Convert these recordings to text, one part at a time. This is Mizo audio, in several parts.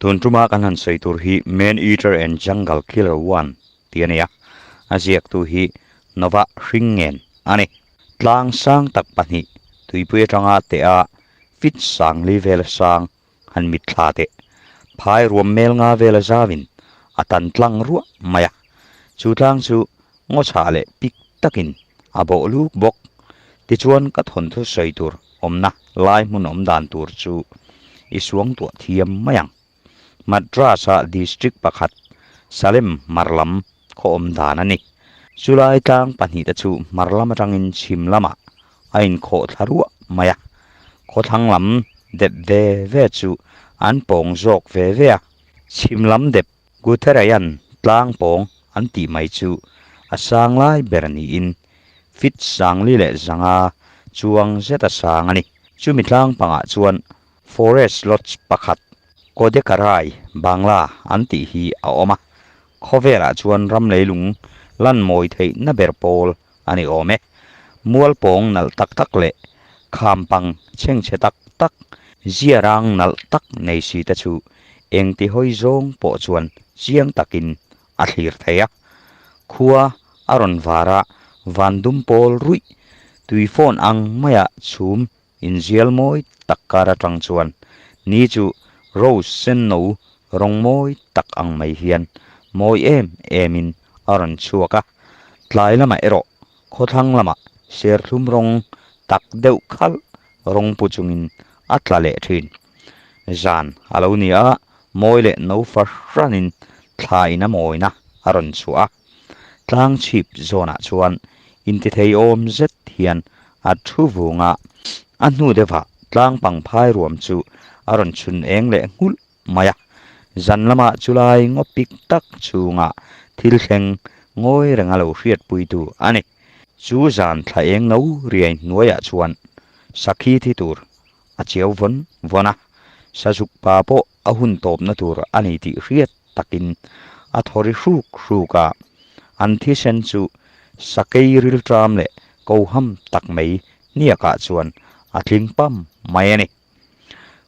Tun tuma kan han sawi tur hi Man Eater and Jungle Killer One tih a ni a, a ziaktu hi Nova Hringngen a ni. Tlang sang tak pahnih tuipui atanga teh a fit sang li vel sang han mitthla teh. Phai ruam mel nga vel a zauin a tan tlang ruah mai a, chu tlang chu ngaw chhah leh pik takin a bawh luk bawk. Tichuan ka thawnthu sawi tur awmna lai hmun awm dan tur chu i suangtuah thiam mai ang. Madras-a district pakhat Salem hmar lam khaw awm dan a ni. Chulai tlang pahnihte chu hmar lam atangin chhim lamah a inkhawh thla ruah mai a, khawthlang lam dep ve ve chu an pawng zawk ve ve a, chhim lam dep Gutherayan tlang pawng an tih mai chu a sang lai ber niin fit sangli leh zanga chuang zet a sang a ni. Chumi tlang pangah chuan Forest Lodge pakhat Kodekarai, Bangla an tih hi a awm a, khawvelah chuan ram leilung lan mawi theihna ber pawl a ni awm e. Mual pawng nalh tak tak leh kham pang chhengchhe tak tak, ziarang nalh tak nei si te chu engti hawi zawng pawh chuan chiang takin a thlir thei a. Khua a rawn var a, van dum pawl ruih, tui phone ang maia chhum Inzial mawi tak kar atang chuan ni chu rose sen no rawng mawi tak ang mai hian mawi em emin a rawn chhuak a, tlai lamah erawh khawthlang lamah serthlum rawng tak deuh khalh rawng pu chungin a tla leh thin. Zan a lo ni a, mawi leh no fahranin thla in a mawina a rawn chhuah a. Tlang chhip zawnah chuan intithei awm zet hian a thu vung a, a hnu deuhah tlang pangphai ruam chu a rawn chhun eng leh nghulh mai a. Zan lamah chulai ngaw pik tak chhungah thil thleng ngawi renga lo hriatpuitu a ni. Chu zan thla eng no riai hnuaiah chuan sakhi thi tur a chiau vawn vawn a, sazuk pa pawh a hun tawpna tur a ni tih hriat takin a thaw ri hruk hruk a, an thisen chu sakei rilṭam leh koham tak mai hniakah chuan a tling pam mai a ni.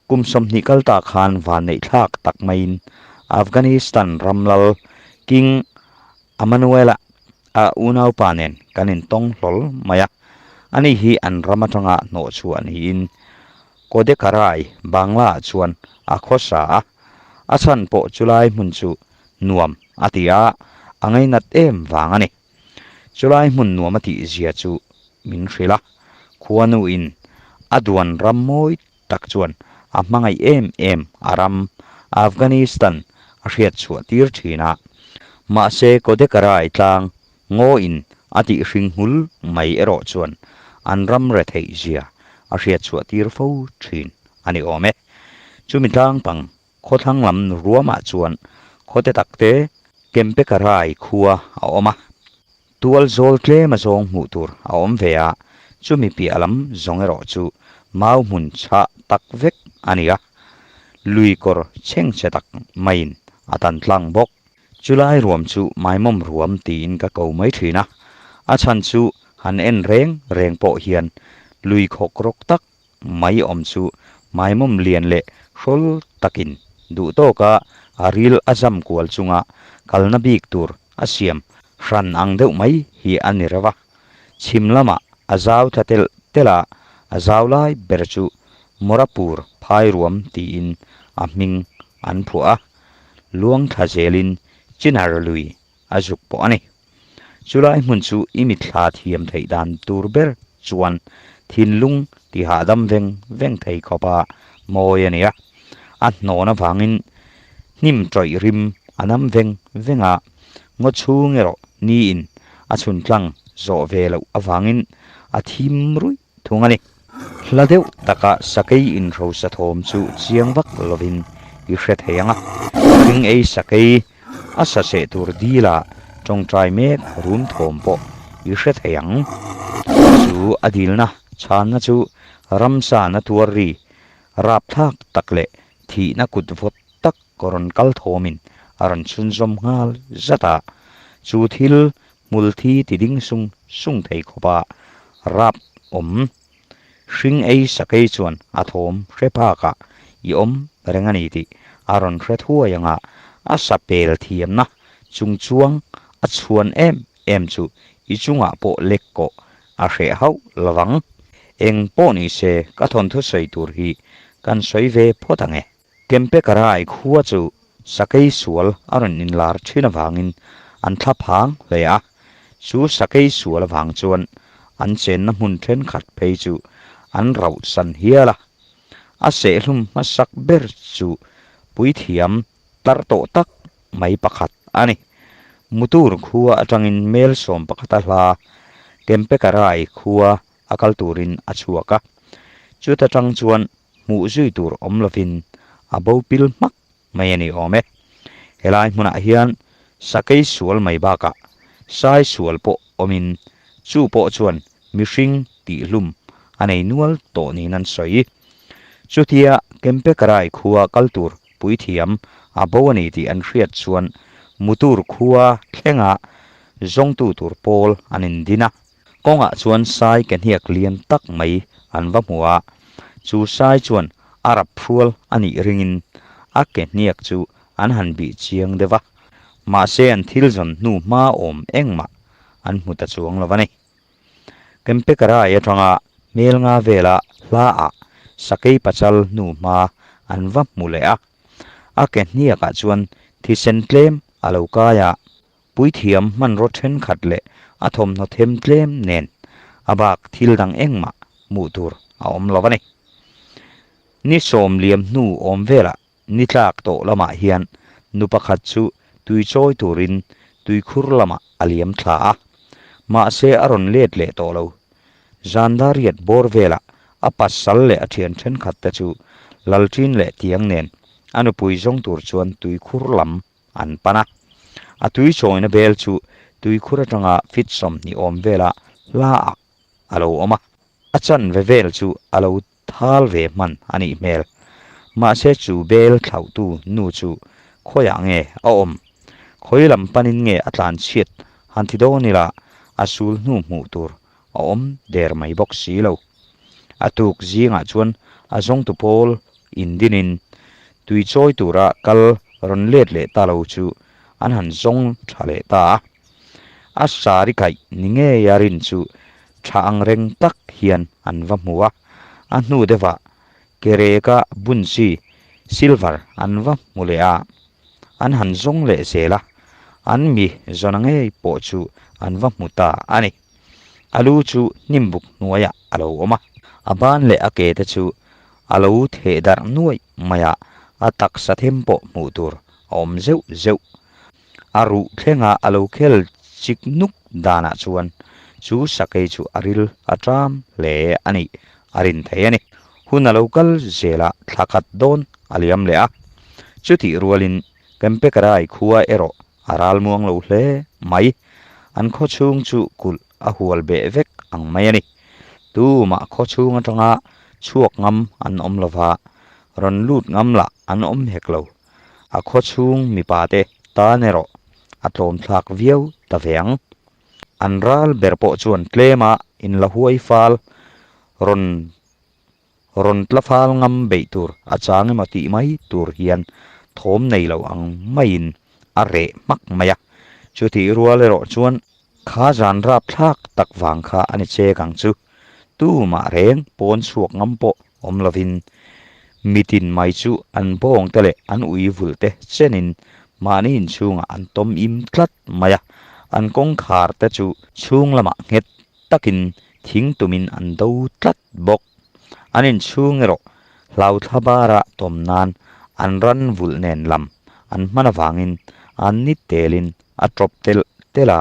Kum 20 kal ta khan vanneihthlak tak maiin Afghanistan ram lal King Amanuela a unaupa nen kan intawng hlawl mai a, ani hi an ram atanga hnawh chhuah niin Kodekarai, Bangla-ah chuan a khawsa a, a chhan pawh chulai hmun chu nuam a ti a, a ngainat em vang a ni. Chulai hmun nuam a tih zia chu min hrilh a, khuanuin a duan ram mawi tak chuan a hmangaih em em a ram Afghanistan a hriat chhuah tir thin a. Mahse Kodekarai tlang ngawiin a tih hring nghul mai erawh chuan an ram retheih zia a hriat chhuah tir fo thin a ni awm e. Chumi tlang pang khawthlang lam ruamah chuan khawte takte Kempekarai khua a awm a. Tual zawl tlem a zawng hmuh tur a awm ve a, chumi piah lam zawng erawh chu mau hmun chhah tak vek a ni a, lui kawr chhengchhe tak maiin a tan tlang bawk. Chulai ruam chu maimawm ruam tiin ka ko mai thin a, a chhan chu han en reng reng pawh hian lui khawk rawk tak mai awm chu maimawm lian leh hrawl takin duh tawka a ril a zam kual chunga kalna bik tur a siam hran ang deuh mai hi a ni reuh a. Chhim lamah a zau tla telh telh a, a zau lai ber chu Morapur phai ruam tiin a hming an phuah a, luang thla zelin Chinar lui a zuk pawh a ni. Chulai hmun chu i mitthla thiam theih dan tur ber chuan thinlung ti hahdam veng veng thei khawpa mawi a ni a. A hnawn avangin hnim tawih rim a nam veng veng a, ngaw chhung erawh niin a chhun tlang zawh ve loh avangin a thim ruih thung a ni. Hla deuh taka sakei inhrosa thawm chu chiang vak lovin i hre thei ang a, hring ei sakei a sa seh tur dila tawngtai mek rum thawm pawh i hre thei ang. Chu a dilna chhanna chu ramsa na tuar ri rapthlak tak leh thihna kut vawt tak rawn kal thawmin a rawn chhunzawm nghal zat a, chu thil hmul thi ti ding sung sung thei khawpa rap awm. Hring ei sakei chuan a thawm hre phakah i awm reng a ni tih A rawn hre thuai anga a sa pel thiamna chung chuang a chhuan em em chu i chungah pawh lek kawh a hreh hauh lovang. Eng pawh ni se ka thawnthu sawi tur hi kan sawi ve phawt ang e. Kempekarai khua chu sakei sual a rawn inlar thin avangin an thla phang hle a, chu sakei sual avang chuan an chenna hmun thenkhat phei chu an rauh san hial a. A sehlum hmasak ber chu puithiam tar tawh tak mai pakhat a ni. Mutur khua atangin mel 11 a hla Kempekarai khua a kal turin a chhuak a, chuta tang chuan hmuh zui tur awm lovin a bo pil hmak mai a ni awm e. Helai hmunah hian sakei sual mai bakah sai sual pawh awmin chu pawh chuan mihring tihhlum a nei nual tawh niin an sawi. Chutia Kempekarai khua kal tur puithiam a bo a ni tih an hriat chuan Mutur khua thlenga zawngtu tur pawl an indin a. Kawngah chuan sai ke hniak lian tak mai an va hmu a, chu sai chuan a rap hrual a nih ringin a ke hniak chu an han bih chiang deuh a, mahse an thil zawn hnu hma awm engmah an hmu ta chuang lo a ni. Kempekarai atanga hmel nga vela hla ah sakei pachal hnu hma an va hmu leh a, a ke hniakah chuan thisen tlem a lo kai a, Puithiam hmanraw thenkhat leh a thawmhnaw them tlem nen a bak thil dang engmah hmuh tur a awm lo a ni. Ni sawm liam hnu awm velah ni tlak tawh lamah hian nu pakhat chu tui chawi turin tuikhur lamah a liam thla a, mahse a rawn let leh tawh lo. Zandariat bawr velah a pasal leh a thian thenkhat te chu Lalṭin leh Tiang nen a nupui zawng tur chuan tuikhur lam an pan a. A tui chawina bel chu tuikhur atanga fit 20 awm vela hla ah a lo awm a. A chanve vel chu a lo thal ve hman a nih hmel. Mahse chu bel thlauhtu nu chu khawiah nge a awm? Khawi lam panin nge a tlan chhiat han ti dawn ila a sul hnu hmuh tur a awm der mai bawk si lo. A tuk zingah chuan a zawngtu pawl indinin tui chawi tura kal rawn let leh ta lo chu an han zawng tha leh ta a. A sari kaih ni ngei a rin chu tha ang reng tak hian an va hmu a, a hnu deuhah kereka bun chi silver an va hmu leh a, an han zawng leh zel a, an mi zawna ngei pawh chu an va hmu ta a ni. A lu chu hnim buk hnuaiah a lo awm a, a ban leh a ke te chu a lo theh darh nuaih mai a, a taksa them pawh hmuh tur a awm zeuh zeuh. A ruh thlenga a lo khel chik nuk danah chuan chu sakei chu a ril a ṭam hle a nih a rin thei a ni. Hun a lo kal zelah thla khat dawn a liam leh a, chutih rualin Kempekarai khua erawh A ral muang lo hle mai. An khaw chhung chu kulh a hual beh vek ang mai a ni. Tumah khaw chhung atanga chhuak ngam an awm lo va, rawn lut ngam lah an awm hek lo. A khaw chhung mipa te tan erawh a tlawm thlak viau ta ve ang. An ral ber pawh chuan tlema inla huai fal rawn Rawn tla fal ngam beih tur a chang emaw tih mai tur hian thawm nei lo ang maiin a reh hmak mai a. Chutih rual erawh chuan kha zan rap thlak tak vang kha a ni chek ang chu. Tumah reng pawn chhuak ngam pawh awm lovin mitin mai chu an bawng te leh an ui vulh te chenin mahni inchhungah an tawm im tlat mai a. An kawngkhar te chu chhung lamah nghet takin thing tumin an do tlat bawk. An inchhung erawh hlauthla bara tawm nan an ran vulh nen lam an hman avangin an ni telin a tawp telh telh a,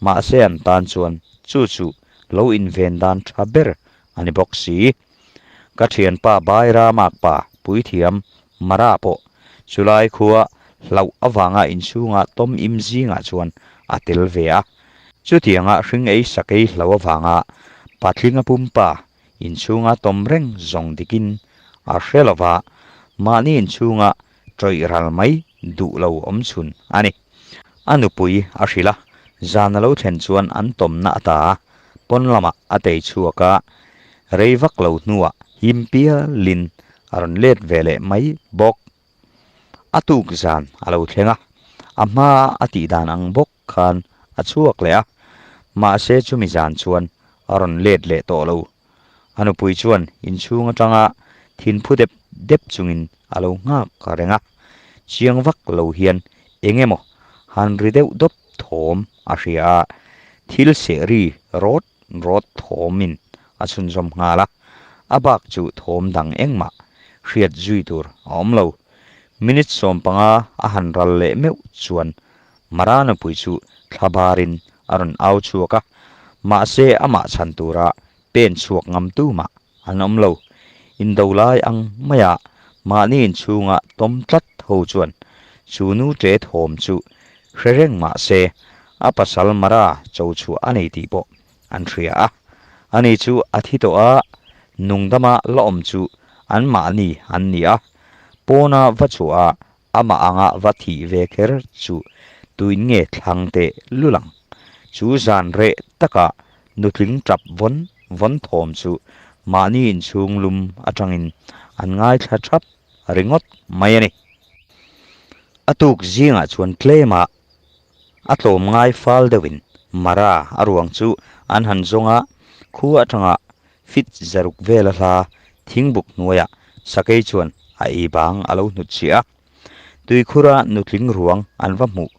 mahse an tan chuan chu chu lo inven dan tha ber a ni bawk si. Ka thianpa Baira Makpa puithiam Mara pawh chulai khua hlauh avanga inchhunga tawm im zingah chuan a tel ve a. Chutianga hring ei sakei hlo avanga patlinga pumpa inchhunga tawm reng zawng dikin a hre lova, mahni inchhunga tawih ral mai duh lo awm chhun a ni. A nupui a hrilh a, zan a lo thlen chuan an tawmna a ta a, pawn lamah a tei chhuak a, rei vak lo hnuah him pialin a rawn let ve leh mai bawk. A tuk zan a lo thleng a, a hmaa a tih dan ang bawk khan a chhuak leh a, mahse chumi zan chuan a rawn let leh tawh lo. A nupui chuan inchhung atanga thinphu dep dep chungin a lo nghak reng a, chiang vak lo hian eng emaw han ri deuh dawp thawm a hria a, thil seh ri rawt rawt thawmin a chhunzawm nghal a, a bak chu thawm dang engmah hriat zui tur a awm lo. Minute 15 a han ral leh meuh chuan Mara nupui chu thla barin a rawn au chhuak a, mahse amah chhan tura pen chhuak ngam tumah an awm lo. Indo lai ang maia mahni inchhunga tawm tlat ho chuan chu nu ṭe thawm chu hre reng mahse a pasal Mara cho chhuah a nei tih pawh an hria a. Ani chu a thi tawh a, nungdama la awm chu anmahni an ni a, pawna va chhuah a Amah anga va thih ve kher chu tuin nge thlang teh lul ang? Chu zan reh taka nutling tap vawn vawn thawm chu mahni inchhung lum atangin an ngaithla thap ringawt mai a ni. A tuk zingah chuan tlema a tlawm ngai fal deuhin Mara a ruang chu an han zawng a, khu atanga Fit zaruk vela hla thingbuk hnuaiah sakei chuan a ei bang a lo hnut chhiah a. Tuikhura nutling ruang an va hmuh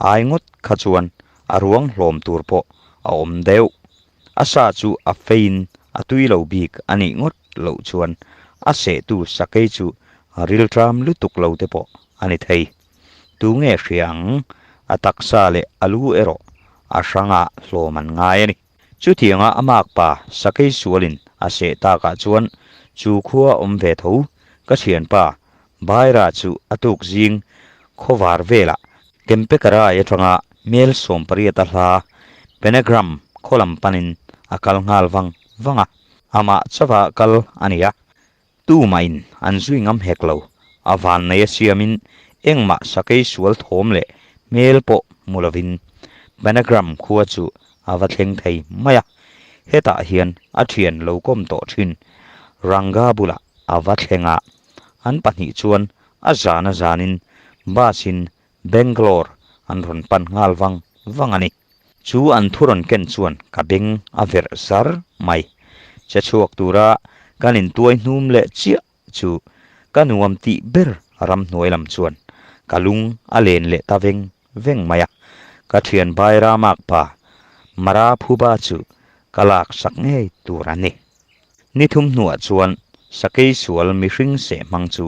ai ngawt kha chuan a ruang hlawm tur pawh a awm deuh. A sa chu a feiin a tui lo bik a nih ngawt loh chuan a sehtu sakei chu rilṭam lutuk lo te pawh a ni thei. Tu nge hria ang? A taksa leh a lu erawh a hrangah hlawm an ngai a ni. Chutianga a makpa sakei sualin a seh takah chuan chu khua awm ve tho ka thianpa Baira chu a tuk zing khawvar velah Kempekarai atanga mel 18 a hla Penegram khaw lam panin a kal nghal vang vang a, amah chauha kal a ni a. Tumahin an zui ngam hek lo, a vannei a siamin engmah sakei sual thawm leh hmel pawh hmu lovin Panagram khua chu a va thleng thei mai a, hetah hian a thian lo kawm tawh thin Ranga bulah a va thleng a, an pahnih chuan a zan a zanin bus in Bangalore an rawn pan nghal vang vang a ni. Chu an thu rawn ken chuan ka beng a verh zar mai. Che chhuak tura kan intuai hnum leh chiah chu ka nuam tih ber ramhnuai lam chuan ka lung a len leh ta veng veng mai a. Ka thian Bairamak pa Mara Phuba chu ka lak sak ngei tur a ni. Ni thum hnuah chuan sakei sual mihring seh hmang chu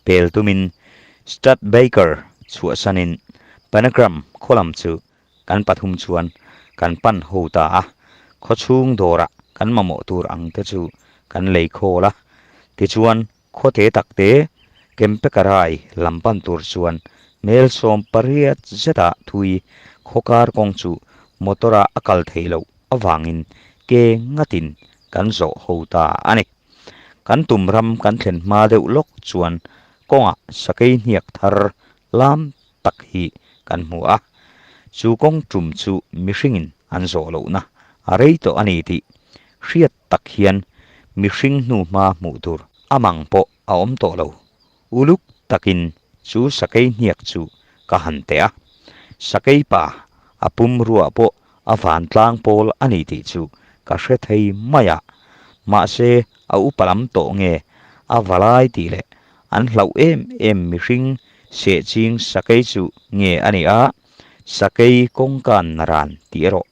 pel tumin Studebaker chhuahsanin Panagram khaw lam chu kan pathum chuan kan pan ho ta a, khawchhung dawrah kan mamawh tur ang te chu kan lei khawl a, tichuan khaw te tak te Kempekarai lam pan tur chuan mel 18 zetah thui khawkar kawng chu motor-a a kal theih loh avangin ke ngatin kan zawh ho ta a ni. Kan tum ram kan thlen hma deuh lawk chuan kawngah sakei hniak thar lam tak hi kan hmu a, chu kawng tum chu mihringin an zawh lohna a rei tawh a ni tih hriat tak hian mihring hnu hma hmuh tur a mang pawh a awm tawh lo. Uluk takin chu sakei hniak chu ka han teh a, sakei pa a pumruah pawh a vantlang pawl a ni tih chu ka hre thei mai a, mahse a upa lam tawh nge a valai tih leh an hlauh em em mihring sehching sakei chu nge a ni a, sakei kawngkan naran tih erawh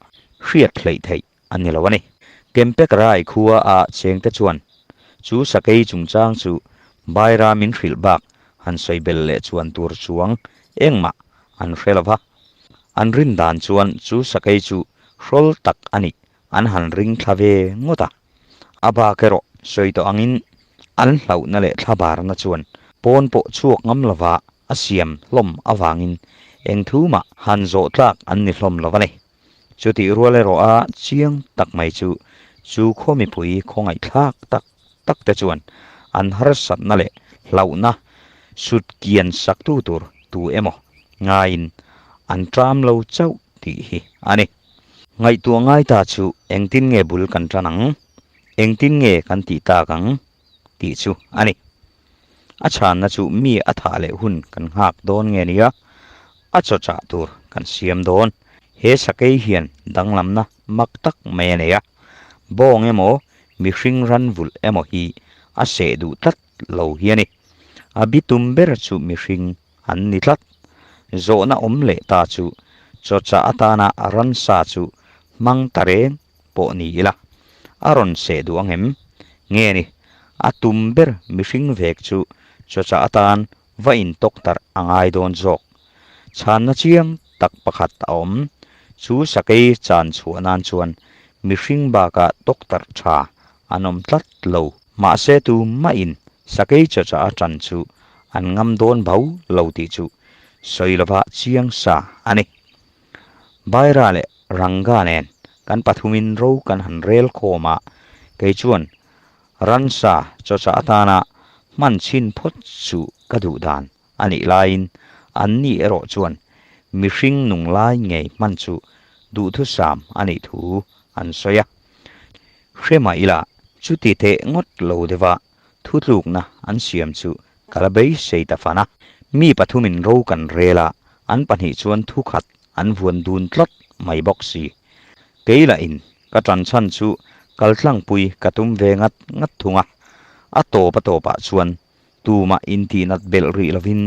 hriat hleih theih a ni lo a ni. Kempekarai khua a chengte chuan chu sakei chungchang chu Baira min hrilh bak han sawi bel leh chuan tur chuang engmah an hre lo va. An rin dan chuan chu sakei chu hrawl tak a nih an han ring thla ve ngawt a. A bak erawh sawi tawh angin an hlauhna leh thlabarna chuan pawn pawh chhuak ngam lova a siam hlawm avangin eng thu mah han zawh tlak an ni hlawm lo a ni. Chutih rual erawh a chiang tak mai chu chu khaw mipui khawngaihthlak tak tak te chuan an harsatna leh hlauhna sut kian saktu tur tu emaw ngaiin an ṭam lo chauh tih hi a ni. Ngaihtuah ngai ta chu engtin nge bul kan tan ang? Engtin nge kan tih tak ang? tih chu a ni. A chhanna chu mi a thah leh hun kan nghak dawn nge nia, a chaw chah tur kan siam dawn. He sakei hian danglamna mak tak mai a nei a, bawng emaw mihring ran vulh emaw hi a seh duh tlat lo hi a ni. A bitum ber chu mihring an ni tlat. Zawhna awm leh ta chu chaw chah atana ransa chu hmang ta reng pawh ni ila, a rawn seh duh ang em? Nge ni, a tum ber mihring vek chu chawchah atan va intawk tarh a ngai dawn zawk. Chhanna chiang tak pakhat a awm, chu sakei chan chhuah nan chuan mihring bakah tawk tarh tha an awm tlat lo. Mahse tu mahin sakei chawchah a tan chu an ngam dawn bau lo tih chu sawi lova chiang sa a ni. Baira leh Ranga nen kan pathumin ro kan han rel khawm a, kei chuan ransa chawchah atana hman chhin phawt chu ka duh dan a nih laiin anni erawh chuan mihring nung lai ngei hman chu duhthusam a nih thu an sawi a. Hre mah ila chuti teh ngawt lo deuha Thutlukna an siam chu ka la beisei ta fan a. Mi pathumin ro kan rel a, an pahnih chuan thukhat an vuan dun tlat mai bawk si. Kei lahin ka tan chhan chu kaltlangpui ka tum ve ngat ngat thung a. A tawp a tawpah chuan tumah intihnat belh rih lovin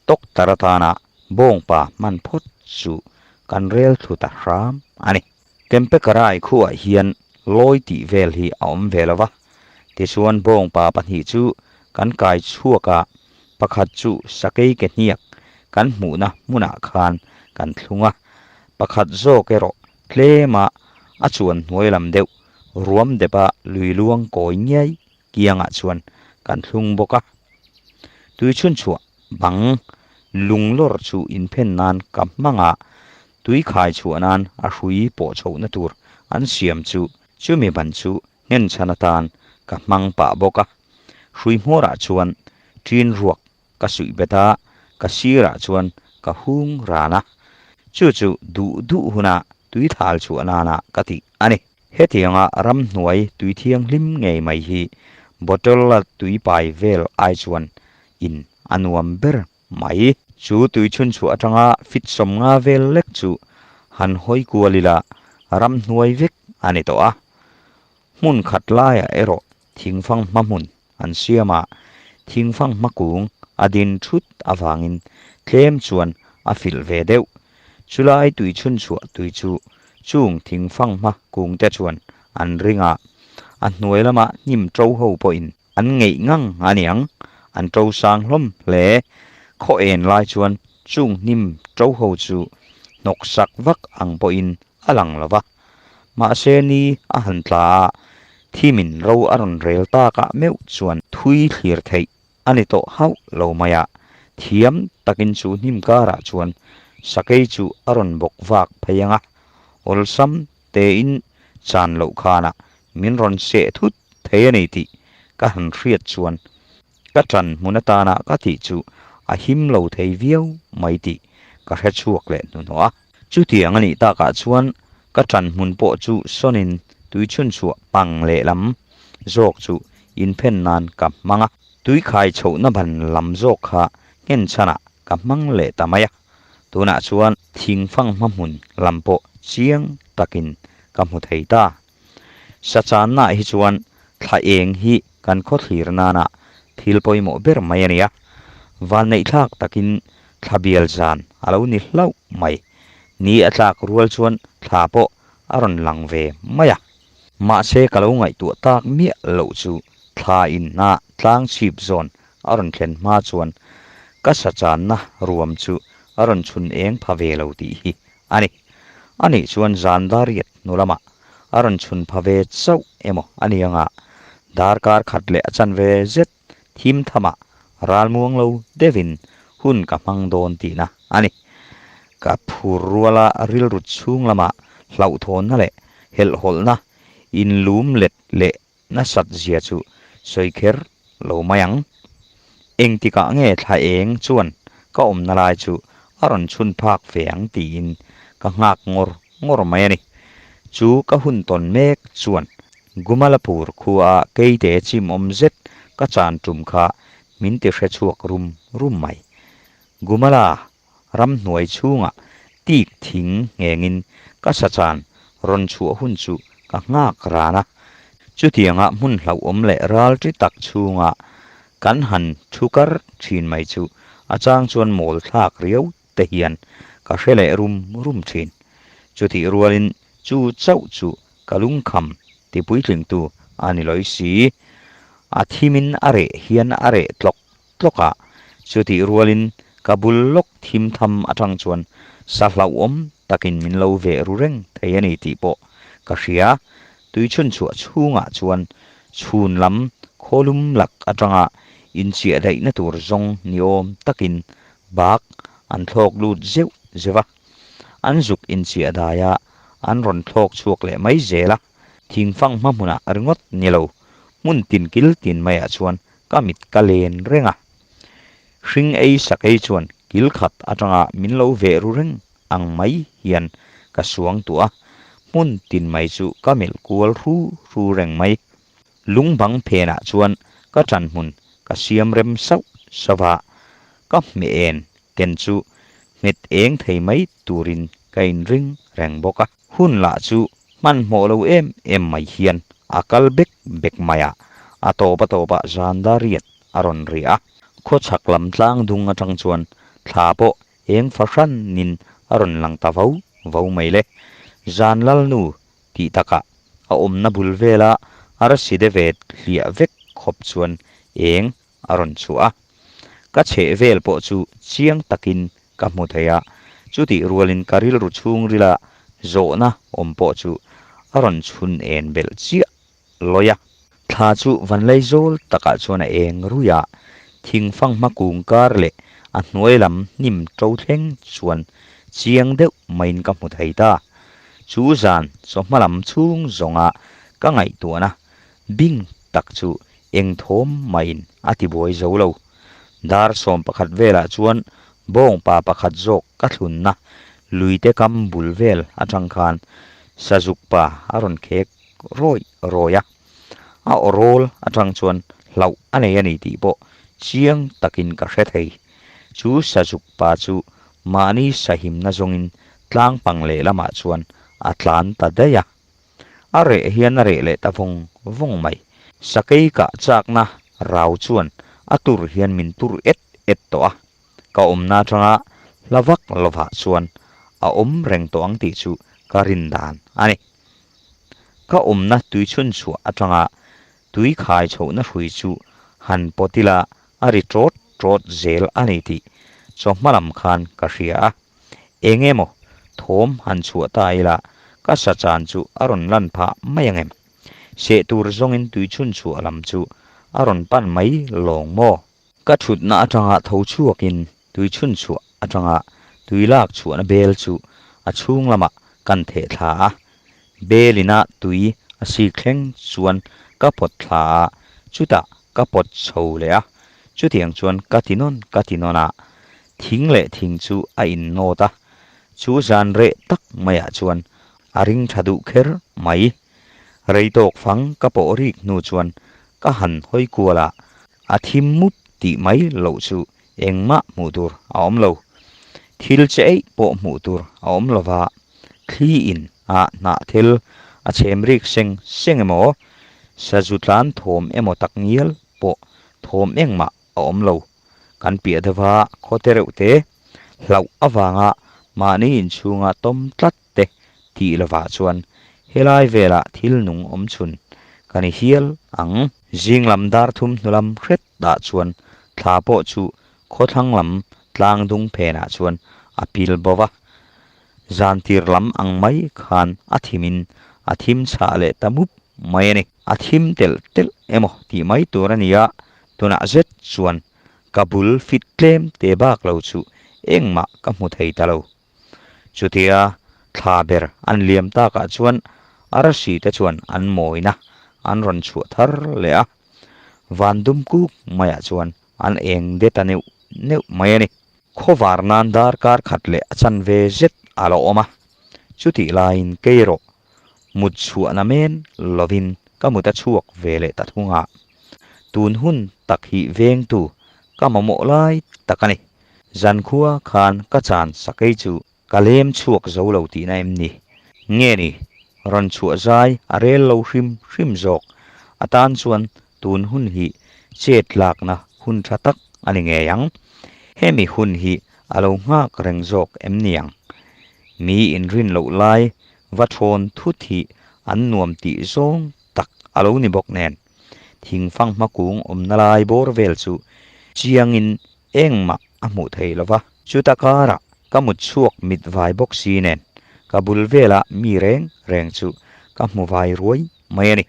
Doctor atana bawngpa hman phawt chu kan rel thlu ta hram a ni. Kempekarai khuah hian lawi tih vel hi a awm ve lo va, tichuan bawngpa pahnih chu kan kai chhuak a, pakhat chu sakei ke hniak kan hmuhna hmunah khan kan thlung a, pakhat zawk erawh tlema a chuan hnuai lam deuh ruam depa lui luang kawi ngiai kiangah chuan kan thlung bawk a. Tuichhun chhuah bang lunglawr chu inphen nan ka hmang a, tui khai chhuah nan a hrui pawh chhohna tur an siam chu chumi ban chu nghenchhan atan ka hmang pah bawk a. Hrui hmawrah chuan ṭin ruak ka suih bet a, ka sirah chuan ka hung ran a. Chu chu duh duh huna tui thal chhuah nana ka tih a ni. Hetianga ramhnuai tui thianghlim ngei mai hi bottle-a tui pai vel ai chuan in a nuam ber mai. Chu tui chhunchhuah atanga fit 50 vel lek chu han hawi kual ila ramhnuai vek a ni tawh a. Hmun khat laiah erawh thingfang hma hmun an siam a, thingfang hma kung a din thut avangin tlem chuan a filh ve deuh. Chulai tui chhunchhuah tui chu chung thingfang hma kungte chuan an ring a, a hnuai lama hnim to ho pawhin an ngeih ngang a niang, an to sang hlawm hle. Khaw en lai chuan chung hnim to ho chu hnawk sak vak ang pawhin a lang lo va. Mahse ni a han tla a, thimin ro a rawn rel takah meuh chuan thui thlir theih a ni tawh hauh lo mai a, thiam takin chu hnim karah chuan sakei chu a rawn bawk vak phei ang a, awlsam tein chan loh khanah min rawn seh thut thei a ni tih ka han hriat chuan ka ṭan hmun atana ka tih chu a him lo thei viau mai tih ka hre chhuak leh hnuhnawh a. Chutiang a nih takah chuan ka ṭan hmun pawh chu sawnin tui chhunchhuah pang lehlam zawk chu inphen nan ka hmang a. Tui khai chhohna ban lam zawk kha nghenchhanah ka hmang leh ta mai a. Tunah chuan thingfang hma hmun lam pawh chiang takin ka hmu thei ta. Sachannaah hi chuan thla eng hi kan khawthlir nana thil pawimawh ber mai a ni a, vanneihthlak takin thla bial zan a lo ni hlauh mai. Ni a tlak rual chuan thla pawh a rawn lang ve mai a. Mahse ka lo ngaihtuah tak miah loh chu thla inna tlang chhip zawn a rawn thlen hma chuan ka sachanna ruam chu a rawn chhun eng pha ve lo tih hi a ni. A nih chuan zan dariat hnu lamah a rawn chhun pha ve chauh emaw a ni anga, darkar khat leh a chanve zet thim thamah ralmuang lo deuhin hun ka hmang dawn tihna a ni. Ka phur ruala rilru chhung lamah hlauhthawnna leh helhhawlhna inlum let leh nasat zia chu sawi kher lo mai ang. Engtikah nge thla eng chuan ka awmna lai chu a rawn chhun phak ve ang tiin ka nghak ngawr ngawr mai a ni. Chu ka hun tawn mek chuan Gumalapur khua keite chimawm zet ka chan tum kha min ti hre chhuak rum rum mai. Gumala ramhnuai chhungah tik thing nghengin ka sachan rawn chhuah hun chu ka nghak ran a. Chutianga hmun hlauhawm leh ralṭi tak chhungah kan han thu kar ṭhin mai chu a chang chuan mawl thlak riau te hian ka hre leh rum rum ṭhin. Chutih rualin chu chauh chu ka lungkham ti puitlingtu a ni lawi si. A thimin a reh hian a reh tlawk tlawk a, chutih rualin ka bul lawk thim tham atang chuan sa hlauhawm takin min lo veh ru reng thei a ni tih pawh ka hria. Tuichhunchhuah chhungah chuan chhun lam khawlum lak atanga inchiah daihna tur zawng ni awm takin bak an thlawk lut zeuh zeuh a. An zuk inchiah dai a, an rawn thlawk chhuak leh mai zel a. Thingfang hma hmunah ringawt ni lo, hmun tin kil tin maiah chuan ka mit ka len reng a. Hring ei sakei chuan kil khat atanga min lo veh ru reng ang mai hian ka suang tuah a, hmun tin mai chu ka melh kual hru hru reng mai. Lung bang phenah chuan ka ṭanhmun ka siam rem sauh sauh a, ka hmeh en ken chu hmet eng thei mai turin ka inring reng bawk a. Hun lah chu hmanhmawh lo em em mai hian a kal bek bek mai a, a tawp a tawpah zan dariat a rawn ri a. Khawchhak lam tlang dung atang chuan thla pawh eng fahranin a rawn lang ta vo vo mai le. Zan lalnu tih takah a awmna bul vela arsi de vet hliah vek khawp chuan eng a rawn chhuah a. Ka chheh vel pawh chu chiang takin ka hmu thei a, chutih rualin ka rilru chhungrila zawhna awm pawh chu a rawn chhun en belh chiah lawi a. Thla chu vanlei zawl takah chuan a eng rui a, thingfang hma kung kar leh a hnuai lam hnim to thleng chuan chiang deuh maiin ka hmu thei ta. Chu zan chawhma lam chhung zawnga ka ngaihtuahna bing tak chu eng thawm maiin a tibuai zo lo. Dar 11 velah chuan bawngpa pakhat zawk ka thlunna luite kam bul vel atang khan sazuk pa a rawn khek rawih rawih a. A aw rawl atang chuan hlauh a nei a ni tih pawh chiang takin ka hre thei. Chu sazuk pa chu mahni sahimna zawngin tlang pang lehlamah chuan a tlan ta daih a. A reh hian a reh leh ta vawng vawng mai. Sakei kah chakna rau chuan a tur hian min tur et et tawh a. Ka awmna atanga hla vak lovah chuan a awm reng tawh ang tih chu ka rin dan a ni. Ka awmna tui chhunchhuah atanga tui khai chhohna hrui chu han pawt ila a ri tawt tawt zel a ni tih chawhma lam khan ka hria a. Eng emaw thawm han chhuah ta ila ka sa chan chu a rawn lan phah mai ang em? Seh tur zawngin tui chhunchhuah lam chu a rawn pan mai lawng maw? Ka thutna atanga tho chhuakin tui chhunchhuah atanga tui lak chhuahna bel chu a chhung lamah kan theh thla a. Belina tui a sik thleng chuan ka pawt thla a, chutah ka pawt chho leh a. Chutiang chuan ka ti nawn ka ti nawn a, thing leh thing chu a innawt a. Chu zan reh tak maiah chuan a ring tha duh kher mai. Rei tawk fang ka pawh rik hnu chuan ka han hawi kual a, A thim mup tih mai loh chu engmah hmuh tur a awm lo. Thil che eih pawh hmuh tur a awm lo va, thli in a hnah thil a chhem rik seng seng emaw, sazu tlan thawm emaw tak ngial pawh thawm engmah a awm lo. Kan piah deuh a khaw te reuh te, hlauh avanga mahni inchhunga tawm tlat te tih lovah chuan helai velah thil nung awm chhun ka ni hial ang. Zing lam dar thum hnu lam hret dah chuan thla pawh chu khawthlang lam tlang dung phenah chuan a pil bo va. Zan tir lam ang mai khan a thimin a thim chhah leh ta mup mai a ni. A thim telh telh emaw tih mai tur a ni a, tunah zet chuan ka bul fit tlem te bak lo chu engmah ka hmu thei ta lo. Chutia thla ber an liam takah chuan arsi te chuan an mawina an rawn chhuah thar leh a, van dum kuk maiah chuan an eng de ta neuh neuh mai a ni. Khawvar nan darkar khat leh a chanve zet a la awm a, chutih laiin kei erawh mut chhuahna men lovin ka mut a chhuak ve leh ta thung a. Tun hun tak hi vengtu Ka mamawh lai tak a ni. Zankhua khan ka chan sakei chu ka lem chhuak zo lo tihna em ni? Nge ni, rawn chhuah zai a rel lo hrim hrim zawk. A tan chuan tun hun hi chet lakna hun tha tak a ni ngei ang. Hemi hun hi a lo nghak reng zawk em ni ang? Mi inrin loh lai va thawn thut hi an nuam tih zawng tak a lo ni bawk nen. Thingfang hma kung awmna lai bawr vel chu chiangin engmah a hmuh thei lo va. Chuta karah ka mut chhuak mit vai bawk si nen ka bul vela mi reng reng chu ka hmu vai ruai mai a ni.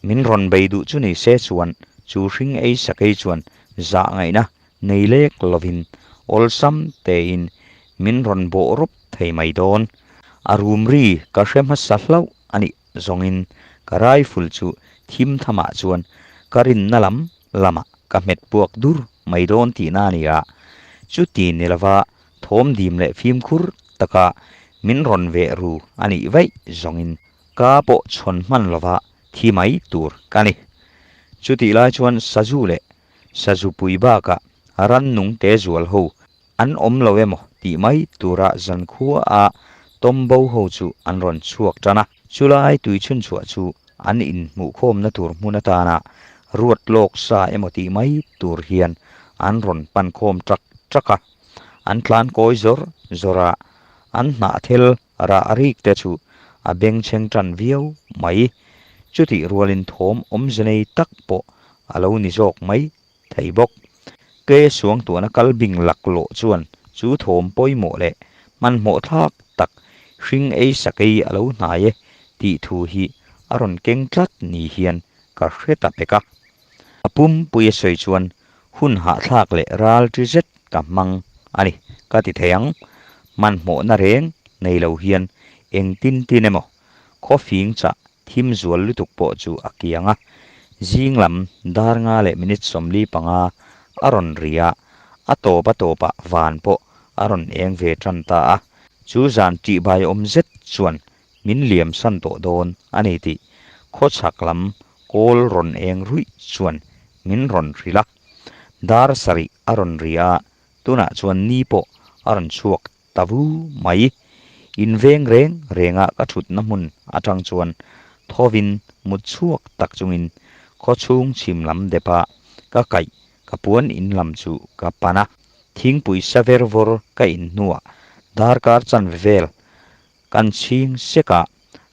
Min rawn bei duh chu ni se chuan chu hring ei sakei chuan zah ngaihna nei lek lovin awlsam tein min rawn bawh rawp thei mai dawn. A rum ri ka hre hmasa hlauh a nih zawngin ka rifle chu thim thamah chuan ka rinna lam lamah ka hmet puak dur mai dawn tihna a ni a. Chuti ni lova thawm dim leh fimkhur taka min rawn veh ru a nih vaih zawngin ka pawh chhawn hman lova thi mai tur ka ni. Chutih lai chuan sazu leh sazu pui bakah rannung te zual ho An awm lo emaw tih mai tura zankhua a tawmbo ho chu an rawn chhuak tan a. Chulai tui chhunchhuah chu an inhmuhkhawmna tur hmun atana ruat lawk sa emaw tih mai tur hian an rawn pan khawm ṭak ṭak a. An tlan kawi zawr zawr a, an hnahthel rah rik te chu a bengchheng ṭan viau mai. Chutih rualin thawm awmze nei tak pawh a lo ni zawk mai thei bawk. Ke suangtuahna kal bing laklawh chuan chu thawm pawimawh leh hmanhmawh thlak tak hring ei sakei a lo hnai e tih thu hi a rawn keng tlat ni hian ka hre ta pek a. A pumpui a sawi chuan hun hahthlak leh ral ṭi zet ka hmang a ni ka ti thei ang. Hmanhmawhna reng nei lo hian engtin tin emaw Khawfing chah thim zual lutuk pawh chu a kiang a, zing lam dar nga leh minute 45 a rawn ri a, a tawp a tawpah van pawh a rawn eng ve tan ta a. Chu zan tihbai awm zet chuan min liam san tawh dawn a ni tih khawchhak lam kawl rawn eng ruih chuan min rawn hrilh a. Dar sarih a rawn ri a, tunah chuan ni pawh a rawn chhuak Ta vu mai. In veng reng renga ka thutna hmun atang chuan thovin mut chhuak tak chungin khawchhung chhim lam depa ka kaih ka puan in lam chu ka pan a. Thingpui sa ver vawr ka in hnuah darkar chanve vel kan chhing sek a,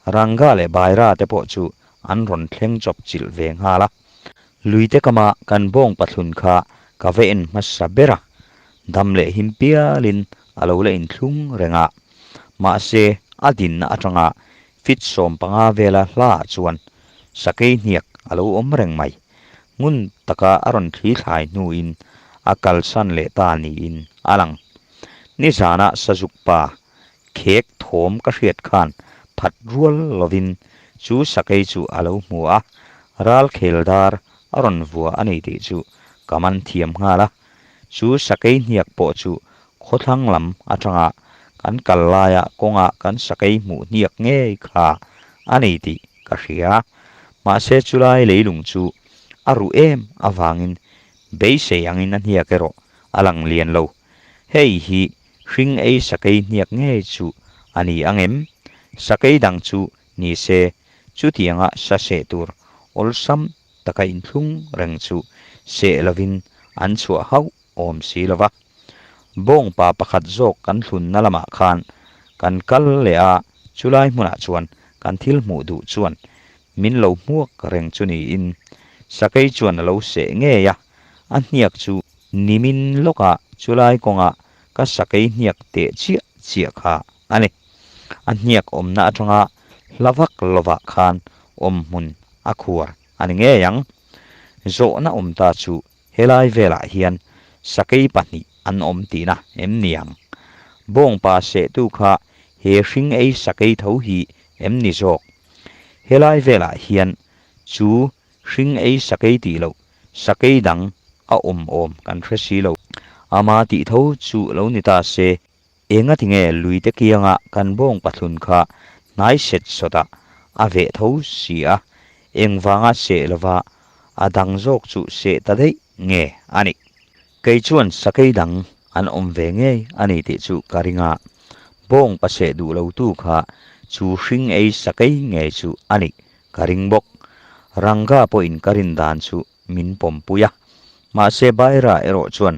Ranga leh Baira te pawh chu an rawn thleng chawp chilh ve nghal a. Luite kama kan bawng pathlun kha ka va en hmasa ber a, dam leh him pialin a lo la inthlung reng a. Mahse, a dinna atanga fit 15 vela hlaah chuan sakei hniak a lo awm reng mai. Ngun taka a rawn thli thlai hnuin a kalsan leh ta niin a lang. Nizanah sazuk pa Khek thawm ka hriat khan phat rual lovin chu sakei chu a lo hmu a, ral khel dar a rawn vua a ni tih chu ka man thiam nghal a. Chu sakei hniak pawh chu khawthlang lam atanga kan kal laia kawnga kan sakei hmuh hniak ngei kha a ni tih ka hria. Mahse chulai leilung chu a ruh em avangin beisei angin a hniak erawh a lang lian lo. Hei hi Hring ei sakei hniak ngei chu a ni ang em? Sakei dang chu ni se, chutianga sa seh tur awlsam taka inthlung reng chu seh lovin an chhuah hauh awm si lo va. Bawngpa pakhat zawk kan thlunna lamah khan kan kal leh a, chulai hmunah chuan kan thil hmuh duh chuan min lo hmuak reng chu niin sakei chuan a lo seh ngei a, a hniak chu Nimin lawkah chulai kawngah ka sakei hniak teh chiah chiah kha a ni. A hniak awmna atanga hla vak lovah khan awmhmun a khuar a ni ngei ang. Zawhna awm ta chu helai velah hian sakei pahnih an awm tihna em ni ang? Bawngpa sehtu kha he hring ei sakei tho hi em ni zawk? Helai velah hian chu hring ei sakei tih loh Sakei dang a awm awm kan hre si lo. Ama tih tho chu lo ni ta se, enga tinge luite kianga kan bawng pathlun kha hnai set sawtah a veh tho si a, engvanga seh lova a dang zawk chu seh ta daih nge a nih? Kei chuan sakei dang an awm ve ngei a ni tih chu ka ring a, bawng paseh duh lotu kha chu hring ei sakei ngei chu a nih ka ring bawk. Ranga pawhin ka rin dan chu min pawmpui a, mahse Baira erawh chuan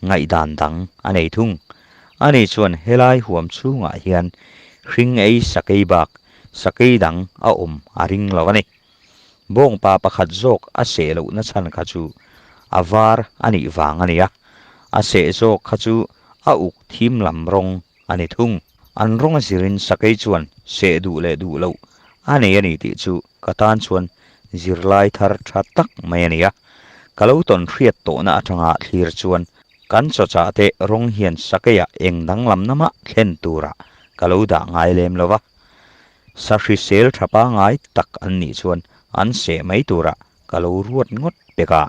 ngaihdan dang a nei thung. Ani chuan helai huam chhungah hian hring ei sakei bak sakei dang a awm a ring lo a ni. Bawngpa pakhat zawk a seh lohna chhan kha chu a var a nih vang a ni a, a seh zawk kha chu a uk thim lam rawng a ni thung. An rawng a zirin sakei chuan seh duh leh duh loh a nei a ni tih chu ka tan chuan zirlai thar tha tak mai a ni a. Ka lo tawn hriat tawhna atanga thlir chuan kan chawchah te rawng hian sakeiah eng danglamna mah thlen turah ka lo dah ngai lem lo va. Sa hrisel tha pangai tak an nih chuan an seh mai turah ka lo ruat ngawt pek a.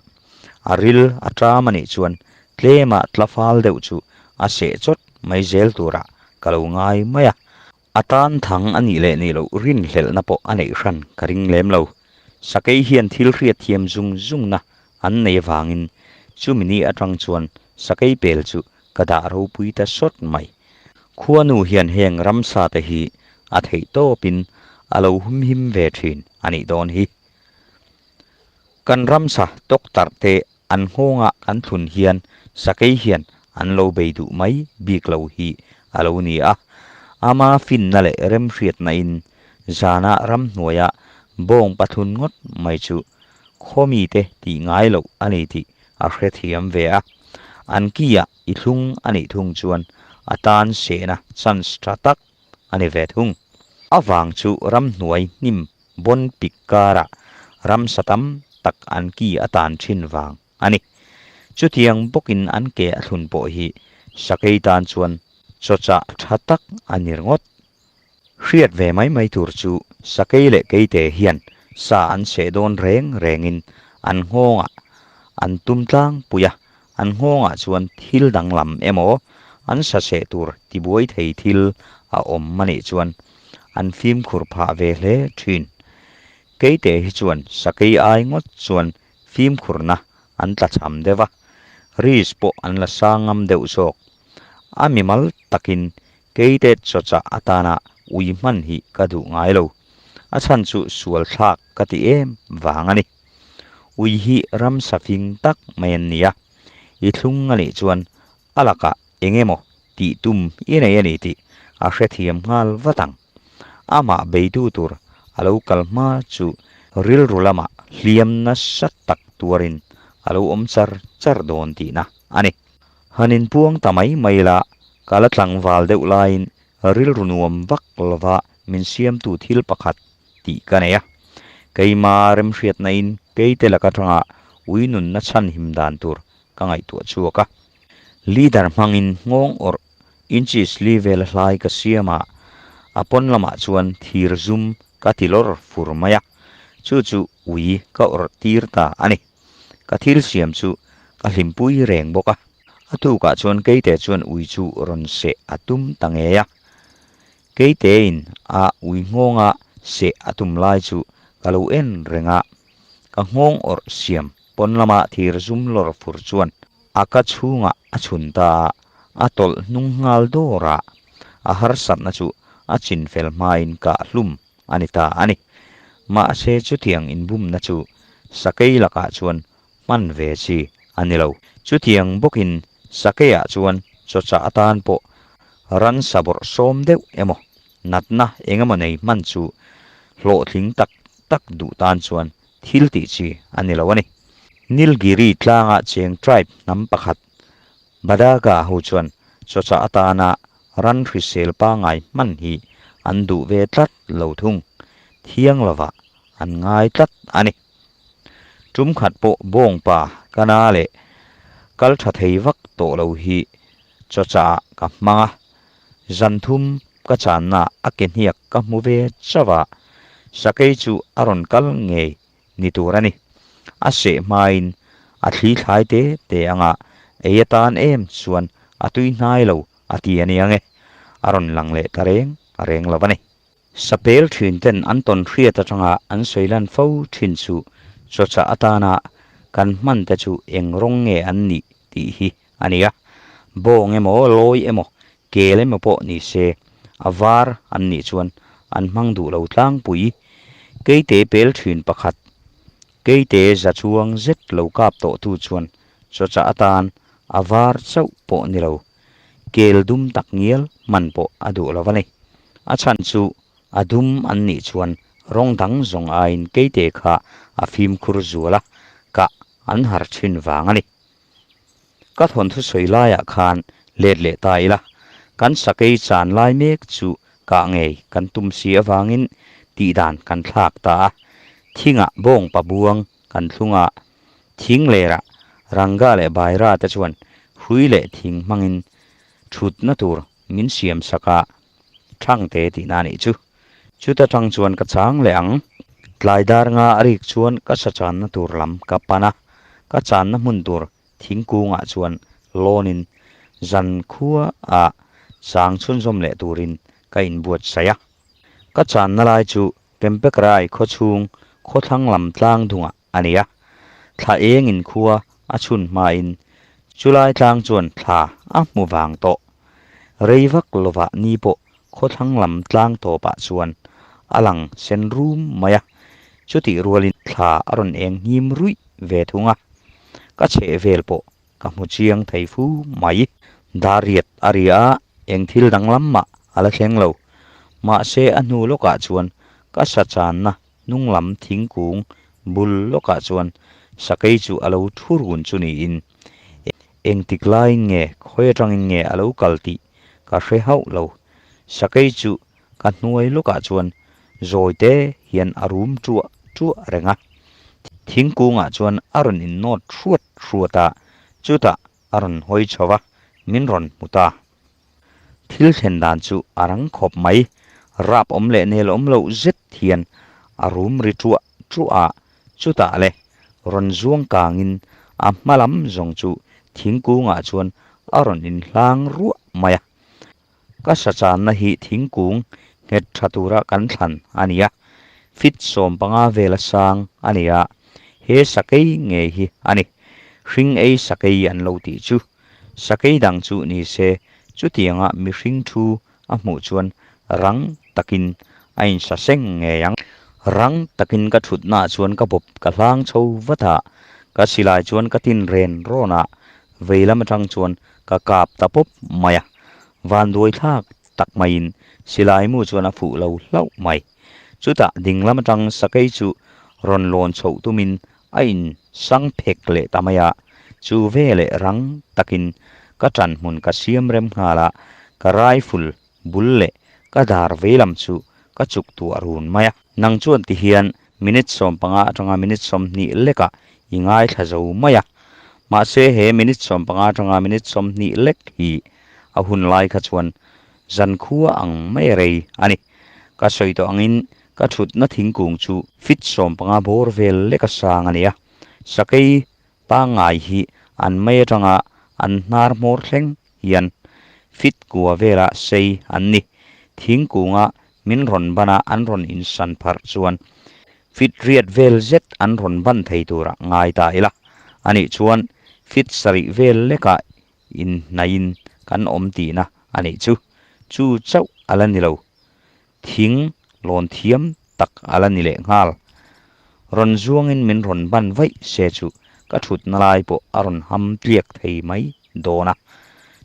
A ril a ṭam a nih chuan tlema tla fal deuh chu a seh chawt mai zel turah ka lo ngai mai a. A tan thang a nih leh nih loh rinhlelhna pawh a neih hran ka ring lem lo. Sakei hian thil hriatthiam zung zungna an nei avangin chumi ni atang chuan sakei pel chu ka dah ropui ta sawt mai. Khuanu hian heng ramsa te hi a theih tawpin a lo humhim ve thin a nih dawn hi. Kan ramsa tawktarh te an nghawnga kan thlun hian sakei hian an lo bei duh mai bik lo hi a lo ni a. Ama finna leh remhriatna in zana ramhnuaia bawng pathlun ngawt mai chu khawmite tih ngai loh a ni tih a hrethiam ve a. An ki-ah i thlung a nih thung chuan a tan sehna chance tha tak a ni ve thung. A vang chu ramhnuai hnim bawn pik karah ramsa tam tak an ki a tan thin vang a ni. Chutiang bawkin an ke a thlun pawh hi sakei tan chuan chawchah tha tak a ni ringawt. Hriat ve mai mai tur chu sakei leh keite hian sa an seh dawn reng rengin an nghawngah an tum tlangpui a, an nghawngah chuan thil danglam emaw an sa seh tur tibuai thei thil a awm a nih chuan an fimkhur phah ve hle thin. Keite hi chuan sakei ai ngawt chuan fimkhurna an tlachham deuh a, risk pawh an la sang ngam deuh zawk. A mimal takin Keite chawchah atana ui hman hi ka duh ngai lo. A chhan chu sual thlak ka ti em vang a ni. Ui hi ramsa fing tak mai an ni a, i thlung a nih chuan a lakah eng emaw tih tum i nei a ni tih a hrethiam nghal vat ang. Amah beitu tur a lo kal hma chu rilru lamah hliam nasa tak tuarin a lo awm char char dawn tihna a ni. Han inpuang ta mai mai la, ka la tlangval deuh laiin rilru nuam vak lova min siamtu thil pakhat tih ka nei a. Keima remhriatnain keite laka tanga ui nunna chhan him dan tur ka ngaihtuah chhuak a. Leader hmangin nghawng awrh inches li vel hlai ka siam a, a pawn lamah chuan thir zum ka ti lawr fur mai a, chu chu ui ka awrh tir ta a ni. Ka thil siam chu ka hlimpui reng bawk a. A tukah chuan Keite chuan ui chu rawn seh a tum ta ngei a. Keitein a ui nghawnga seh a tum lai chu ka lo en reng a. Ka nghawng awrh siam pawn lama thir zum lawr fur chuan a ka chhungah a chhun ta a, a tawlh hnung nghal dawr a. A harsatna chu a chinfel hmain kah hlum a ni ta a ni. Mahse chutiang inbumna chu sakei lakah chuan hman ve chi a ni lo. Chutiang bawkin sakeiah chuan chawchah atan pawh ransa bawrh sawm deuh emaw natna eng emaw nei hman chu hlawhtling tak tak duh tan chuan thil tih chi a ni lo a ni. Nilgiri tlanga cheng tribe hnam pakhat Badaga ho chuan chawchah atana ran hrisel pangai hman hi an duh ve tlat lo thung, thiang lovah an ngai tlat a ni. Tum khat pawh bawngpa ka na leh kal tha thei vak tawh lo hi chawchah ah ka hmang a, zan thum ka channa a ke hniak ka hmu ve chauh a, sakei chu a rawn kal ngei ni tur a ni. A seh hmain a thli thlai te te anga ei atan em chuan a tui hnai lo a ti a nia nge, a rawn lang leh ta reng reng lo a ni. Sapel thin ten an tawn hriat atanga an sawi lan fo thin chu chawchah atana kan hman te chu eng rawng nge an nih? tih hi a ni a. Bawng emaw, lawi emaw, kel emaw pawh ni se, a var an nih chuan an hmang duh lo tlangpui. Keite pel thin pakhat, keite za chuang zet lo kap tawhtu chuan chawchah atan a var chauh pawh ni lo, kel dum tak ngial hman pawh a duh lo a ni. A chhan chu a dum an nih chuan rawng dang zawng aiin keite kha a fimkhur zual a, kah an har thin vang a ni. Ka thawnthu sawi laiah khan let leh ta ila, kan sakei chan lai mek chu kah ngei kan tum si avangin tihdan kan thlak ta a, thingah bawng pa buang kan thlung a, thing lerah Ranga leh Baira te chuan hrui leh thing hmangin thutna tur min siam sak a, Thangte tihna a nih chu. Chuta tang chuan ka chang leh ang. Tlai dar nga a rik chuan ka sa channa tur lam ka pan a, ka channa hmun tur thingkungah chuan lawnin zan khua ah chang chhunzawm leh turin ka inbuatsaih a. Ka channa lai chu Kempekrai khawchhung khawthlang lam tlang dungah a ni a, thla engin khua a chhun hmain chulai tlang chuan thla a hmu vang tawh. Rei vak lovah ni pawh khawthlang lam tlang tawpah chuan a lang sen rum mai a, chutih rualin thla a rawn eng hnim ruih ve thung a, ka chheh vel pawh ka hmu chiang thei fu mai. Dariat a ri a, eng thil danglam mah a la thleng lo. Mahse a hnu lawkah chuan ka sa channa hnung lam thingkung bul lawkah chuan sakei chu a lo thu run chu niin engtik laiin nge khawi atangin nge a lo kal tih ka hre hauh lo. Sakei chu ka hnuai lawkah chuan zawi te hian a rum ṭuah ṭuah reng a. Thingkungah chuan a rawn innawt hruat hruat a, chutah a rawn hawi chho va, min rawn hmu ta. Thil thlen dan chu a rang khawp mai, rap awm leh nel awm loh zet hian a rum ri ṭuah ṭuah a, chutah le rawn zuang kangin a hma lam zawng chu thingkungah chuan a rawn inhlang ruah mai a. Ka sachanna hi thingkung nghet tha tura kan thlan a ni a, fit 15 vela sang a ni a, he sakei ngei hi a ni. Hring ei sakei an lo tih chu. Sakei dang chu ni se, chutianga mihring thu a hmuh chuan rang takin a insa seng ngei ang. Rang takin ka thutnaah chuan ka bawp ka hlang chho vat a, ka silai chuan ka tin ren rawn a, vei lam atang chuan ka kap ta pawp mai a, vanduai thlak tak maiin silai mu chuan a fuh lo hlauh mai. Chutah ding lam atang sakei chu rawn lawn chhoh tumin a in sang phek leh ta mai a, chu ve leh rang takin ka ṭan hmun ka siam rem nghal a, ka rifle bul leh ka dar vei lam chu ka chuk tuah run mai a. Nang chuan ti hian minute 15 atanga minute 20 lekah i ngaithla zo mai a, mahse he minute 15 atanga minute 20 lek hi a hun lai kha chuan zankhua ang mai rei a ni. Ka sawi tawh angin ka thutna thingkung chu fit 15 bawr vel leka sang a ni a, sakei pangngai hi an mei atanga an hnar hmawr thleng hian fit kua vela sei an ni. Thingkunga min rawn bana an rawn insan pharh chuan fit riat vel zet an rawn ban thei tura ngai ta ila. Anih chuan fit sarih vel lekah inhnaihin kan awm tihna a nih chu. Chu chauh a la ni lo. Thing lawn thiam tak a la ni leh nghal. Rawn zuangin min rawn ban vaih se chu ka thutna lai pawh a rawn ham tliak thei mai dawn a.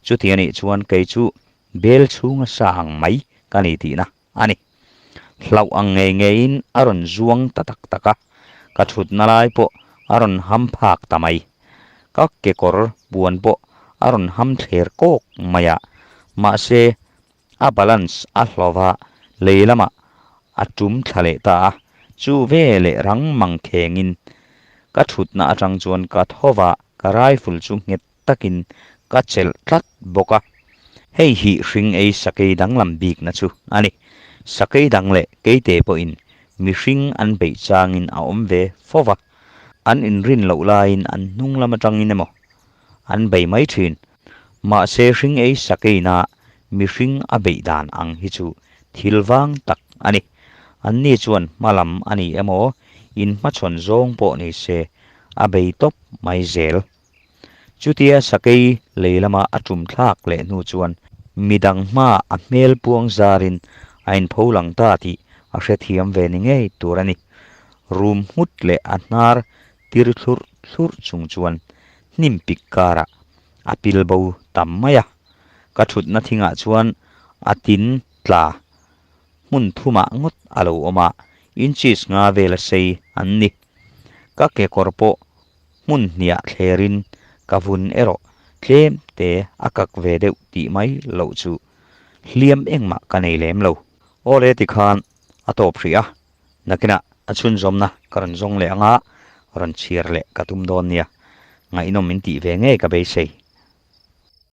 Chuti a nih chuan kei chu bel chhunga sa ang mai ka ni tihna a ni. Hlauh ang ngei ngeiin a rawn zuang ta tak tak a, ka thutna lai pawh a rawn ham phak ta mai. Ka kekawr puan pawh a rawn ham thler kawk mai a, mahse a balance a hlawva lei lamah a tum thla leh ta a, chu ve leh rang mang khengin ka thutna atang chuan ka thova ka rifle chu nghet takin ka chelh tlat bawk a. Hei hi hring ei sakei danglam bikna chu a ni. Sakei dang leh keite pawhin mihring an beih changin a awm ve fo va, an inrin loh laiin an hnung lam atangin emaw an bei mai thin. Mahse hring ei sakeina mihring a beih dan ang hi chu thil vang tak a ni. Anni chuan hma lam a ni emaw inhmachhawn zawng pawh ni se a bei tawp mai zel. Chutia sakei lei lama a tum thlak leh hnu chuan midang hmaah a hmel puang zarin a inpho lang ta tih a hrethiam ve ni ngei tur a ni. Rum nghut leh a hnar tir thlurh thlurh chung chuan hnim pik karah a pil bo tam mai a. Ka thutna thingah chuan a tin tla hmun thumah ngawt a lo awm a, inches nga vela sei an ni. Ka kekawr pawh hmun hniah thlerin ka vun erawh tlem te a kak ve deuh tih mai loh chu hliam engmah ka nei lem lo. Aw le tikhan a tawp hrih a, nakinah a chhunzawmna ka rawn zawng leh anga rawn chhiar leh ka tum dawn nia, ngaihnawm min tih ve ngei ka beisei.